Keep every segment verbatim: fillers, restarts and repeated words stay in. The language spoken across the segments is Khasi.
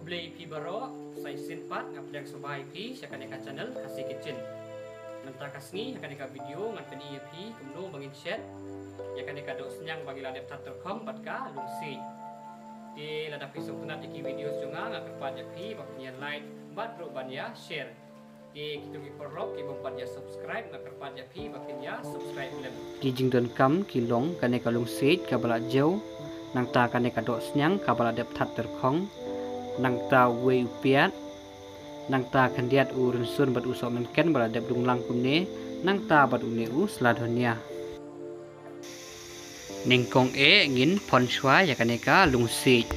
Khublei phi baroh, sa shisien pat nga pdiang sngewbha ïa phi sha kane ka channel Khasi Kitchen. Mynta ka sngi ha kane ka video ngan pyni ïa phi kumno ba ngin shet ïa kane ka dohsniang ba ngi la dep that tyrkhong bad ka lungsiej. Te lada phi sngewtynnat ïa ki video jong nga, nga kyrpad ïa phi ba phin ïa like bad ruh ban ïa share. Te kito ki paralok kiba ym pat ïa subscribe, nga kyrpad ïa phi ba phin ïa subscribe lem. Ki jingdonkam ki long kane ka lungsiej kaba la jew, nangta kane ka dohsniang kaba la dep that tyrkhong, nangta uwei u piat, nangta khyndiat u rynsun bad u sohmynken ba la dep dunglang kumne, nangta bad une u sla dhania. Nyngkong eh ngin phon shuwa ïa kane ka lungsiej.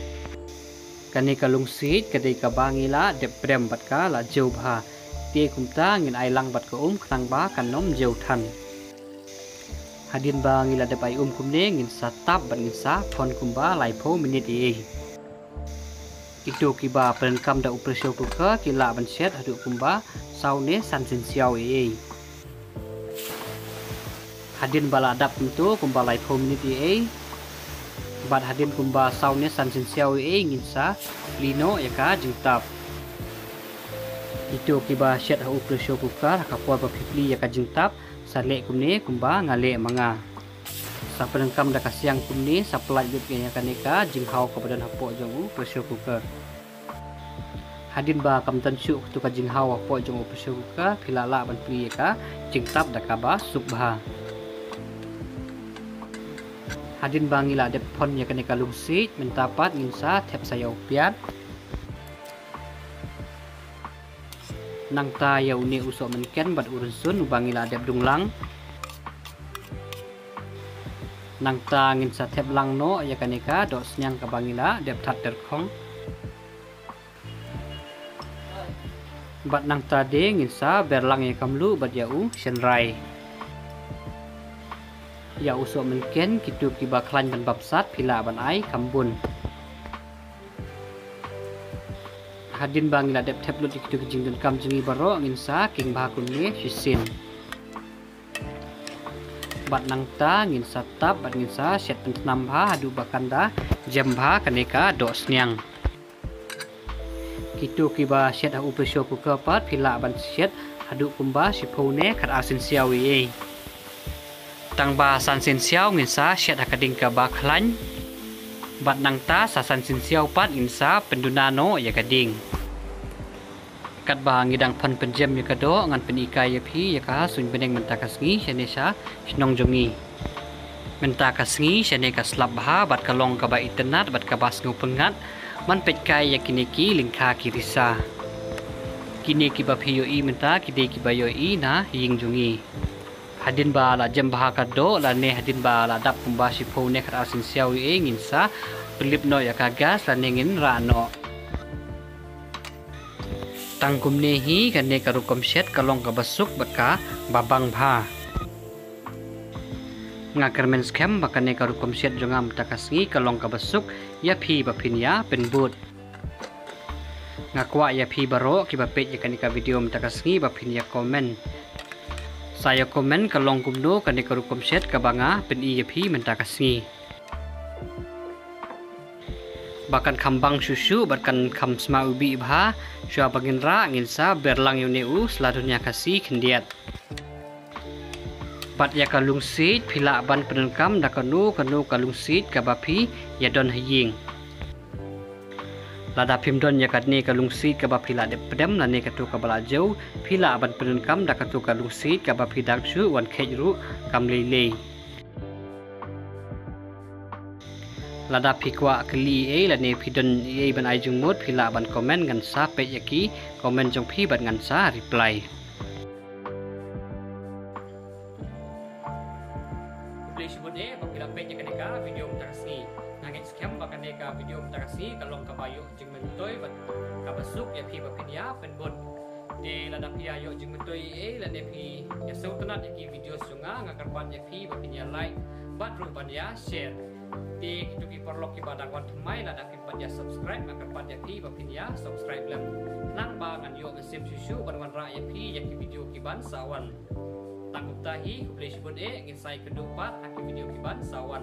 Kane ka lungsiej ka dei kaba ngi la dep prem bad ka la jew bha. Te kumta ngin ai lang bad ka um khnang ba kan ym jew than. Hadien ba ngi la dep ai um kumne, ngin sa tap bad ngin sa phon kumba laiphew minit ei ei. Kito kiba pyndonkam da u pressure cooker ki lah ban shet haduh kumba saw ne san synsiaw ei ei. Hadien ba la dap kumto kumba laiphew minit ei ei bad hadien kumba saw ne san synsiaw ei ei, ngin sa plie noh ïa ka jingtap. Kito kiba shet ha u pressure cooker, ha ka por ba phi plie ïa ka jingtap, sa leh kumne kumba nga leh ma nga. Sa pyndonkam da ka siang kumne, sa pyllait lut ïa kane ka jinghaw kaba don hapoh jong u pressure cooker. Hadien ba kam don shuh kato ka jinghaw hapoh jong u pressure cooker, phi lah lah ban plie ïa ka jingtap da kaba suk bha. Hadien ba ngi la dep phon ïa kane ka lungsiej, mynta pat ngin sa thep sa ïa u piat, nangta ïa une u sohmynken bad u rynsun uba ngi la dep dunglang. Nangta ngin sa thep lang noh ïa kane ka dohsniang kaba ngi la dep that tyrkhong. Bad nangta de ngin sa ber lang ïa ka mluh bad ïa u shynrai. Ïa u sohmynken, kito kiba khlaiñ ban bapsat phi lah ban ai kham bun. Hadien ba ngi la dep thep lut ïa kito ki jingdonkam jong ngi baroh, ngin sa king bha kumne shisien. Bad nangta ngin sa tap bad ngin sa shet pynthnam bha haduh ba kan da jem bha kane ka dohsniang. Kito kiba shet ha u pressure cooker pat phi lah ban shet haduh kumba shiphew ne khatar synsiaw ei ei. Tang ba san synsiaw ngin sa shet ha ka ding kaba khlaiñ. Bad nangta sa san synsiaw pat ngin sa pynduna noh ïa ka ding. Katba ngi dang phon pynjem ïa ka doh, ngan pynhikai ïa phi ïa ka suiñ bneng mynta ka sngi shane sha shnong jong ngi. Mynta ka sngi shane ka slap bha bad ka long kaba itynnad bad kaba sngewpyngngad ban peit kai ïa kine ki lyngkha ki risa. Kine kiba phi ïohi mynta ki dei kiba ïohi na ïing jong ngi. Hadien ba la jem bha ka doh lane hadien ba la dap kumba shiphew ne khatar synsiaw ei ei, ngin sa pynlip noh ïa ka gas lane ngin rah noh. Tang kumne hi, kane ka rukom shet ka long kaba suk bad kaba bang bha. Nga kyrmen skhem ba kane ka rukom shet jong nga mynta ka sngi ka long kaba suk ïa phi ba phin ïa pynbud. Nga kwah ïa phi baroh kiba peit ïa kane ka video mynta ka sngi ba phin ïa comment. Sa ïa comment ka long kumno kane ka rukom shet kaba nga pyni ïa phi mynta ka sngi. Ba kan kham bang shuh shuh bad kan kham sma u bih bha, shuwa ba ngin rah ngin sa ber lang ïa une u sla dunia Khasi khyndiat. Bad ïa ka lungsiej phi lah ban pyndonkam da kano kano ka lungsiej kaba phi ïa don ha ïing. Lada phim don ïa kane ka lungsiej kaba phi la dep pdem lane kato kaba la jew, phi lah ban pyndonkam da kato ka lungsiej kaba phi dang shu wan kheit ruh kam lei lei. Lada phi kwah kylli ei lane phi don ei ban ai jingmut, phi lah ban comment, ngan sa peit ïa ki comment jong phi bad ngan sa reply. Khublei shibun eh ba phi la peit ïa kane ka video mynta ka sngi. Nga ngeit skhem ba kane ka video mynta ka sngi ka long kaba ïoh jingmyntoi bad kaba suk ïa phi ba phin ïa pynbud. Te lada phi ïa ïoh jingmyntoi ei lane phi ïa sngewtynnat ïa ki video jong nga, nga kyrpad ïa phi ba phin ïa like bad ruh ban ïa share. Te kito ki paralok kiba dang wan thymmai, lada phim pat ïa subscribe, nga kyrpad ïa phi ba phin ïa subscribe lem. Khnang ba ngan ïoh mynsiem shuh shuh ban wanrah ïa phi ïa ki video kiban sa wan. Tang kumta hi, khublei shibun eh, ngin sa ïakynduh pat ha ki video kiban sa wan.